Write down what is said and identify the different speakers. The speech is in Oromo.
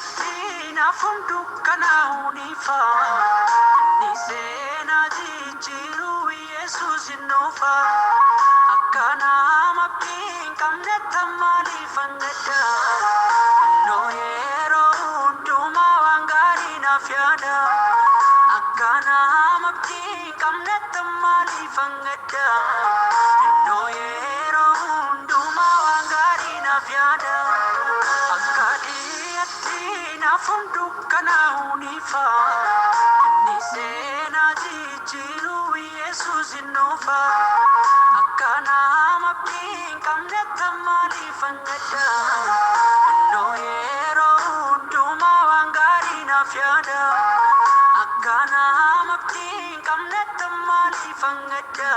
Speaker 1: dhiyeetti naaf hundukkanaa ifa. Inni seenaa jijjiiru Yesuus hin dhufa. Akka nama abdii hin qabnetti maaliif gadda? Innoo yeroo hundumaa waan gaarii naaf yaada. Akka nama abdii hin qabnetti maaliif gadda? Innoo yeroo hundumaa waan gaarii naaf yaada. Akka dhiyeetti naaf hundukkanaa ifa. Inni seenaa jijjiiru Yesuus hin dhufa. Akka nama abdii hin qabnetti maaliif gadda? Innoo yeroo hundumaa waan gaarii naaf yaada. Akka nama abdii hin qabnetti maaliif gadda?